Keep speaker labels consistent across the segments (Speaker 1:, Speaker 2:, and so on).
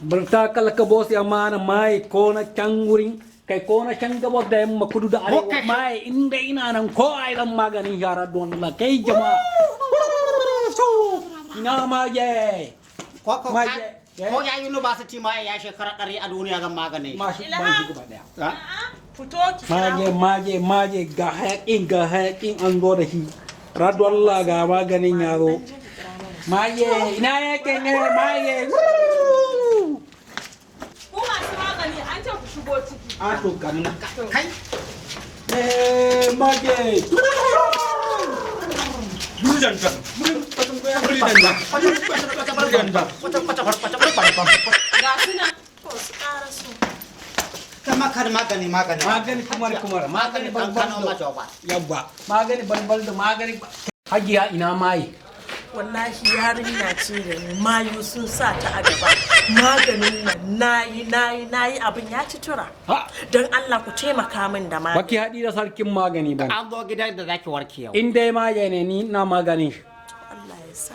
Speaker 1: Bar ta kalka boss amana mai ko na can wurin kai ko na can gabas da yamma, kudu da arewa, mai inda ina nan ko ai dan maganin yara. Don Allah, kai jama'a, ina maje?
Speaker 2: Ko
Speaker 1: Maje.
Speaker 2: ko ya university ma ya shekara 100 a duniya, zan maganin shi.
Speaker 1: Mashi ban shi gaba daya.
Speaker 2: Ha?
Speaker 3: Fito ki kira.
Speaker 1: Maje, maje, maje, ga hayakin, ga hayakin an zo da shi. Radu Allah, ga maganin ya zo. Maje, ina yake ne maje?
Speaker 3: Ku masu magani, an ce ku shigo ciki.
Speaker 1: A to kanin.
Speaker 2: Kai.
Speaker 1: Eh, maje.
Speaker 3: Ga su nan. To su ƙara su.
Speaker 2: Kama kar magani, magani.
Speaker 1: Magani kumar kumar, magani balbal.
Speaker 2: Kankano ma joba.
Speaker 1: Yabba, magani balbal da magani. Hajiya, ina maye?
Speaker 3: Wallahi yarinya ce da ni, mayu sun sa ta a gaba. Maganin nan nayi, nayi, nayi, abin ya ci tura.
Speaker 1: Ha.
Speaker 3: Don Allah ku taimaka min da magani.
Speaker 1: Baki haɗi da sarkin magani ba.
Speaker 2: An zo gidan da zaki warke yau.
Speaker 1: In dai maye ne, ni ina maganin shi.
Speaker 3: Allah ya sa.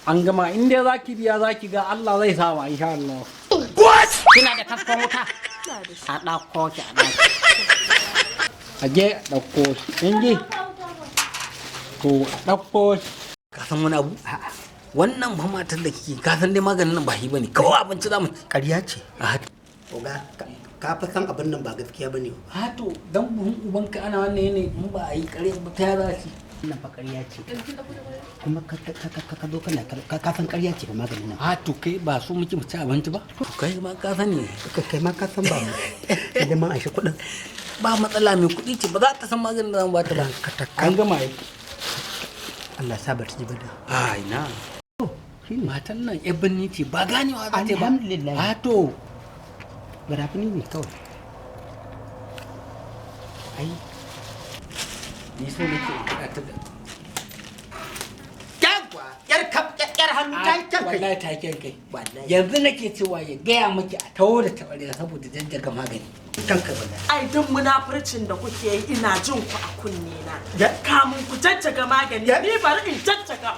Speaker 1: An gama, in dai zaki biya, zaki ga Allah zai sama insha Allah.
Speaker 2: Kina da kaskon wuta?
Speaker 3: Ina da shi.
Speaker 2: A ɗauko ki a ɗaki.
Speaker 1: A je a ɗauko shi in ji to a ɗauko shi.
Speaker 4: Ka san wani abu? Wannan ba matar da kike, ka san dai maganin nan ba shi bane, kawai abinci za mu ci.
Speaker 5: Ƙarya ce.
Speaker 4: A.
Speaker 5: Oga, ka fa san abin nan ba gaskiya bane.
Speaker 1: Ha, to dan buhun ubanka, ana wannan yanayi in ba a yi kare ba ta yara shi.
Speaker 5: Wannan fa ƙarya ce. Kuma ka zo kana ka san ƙarya ce ba maganin nan.
Speaker 4: A to, kai ba so muke mu ci abinci ba? To kai ma ka sani.
Speaker 5: Kai ma ka san ba mu idan man aishi kuɗin.
Speaker 4: Ba matsala, mai kuɗi ce, ba za ta san maganin da zan ba ta ba.
Speaker 5: Ka ta.
Speaker 1: An gama yi.
Speaker 5: Allah sa ba ta ji ba da.
Speaker 4: A ina, matan nan yan birni ce, ba ganewa za ta yi ba.
Speaker 5: Alhamdulillah.
Speaker 4: A to.
Speaker 5: Garafini ne kawai.
Speaker 4: Ai ni so nake in kiɗa ta da
Speaker 5: Yawwa, yar kap, yar hannu ta yi kyan kai.
Speaker 4: Wallahi ta kyan kai.
Speaker 5: Wallahi.
Speaker 4: Yanzu nake cewa ya gaya miki a taho da tabarya saboda jajjaga magani.
Speaker 5: Kyan kai wallahi.
Speaker 3: Ai duk munafurcin da kuke yi ina jin ku a kunne na.
Speaker 5: Ya.
Speaker 3: Kamun ku jajjaga magani, ni bari in jajjaga.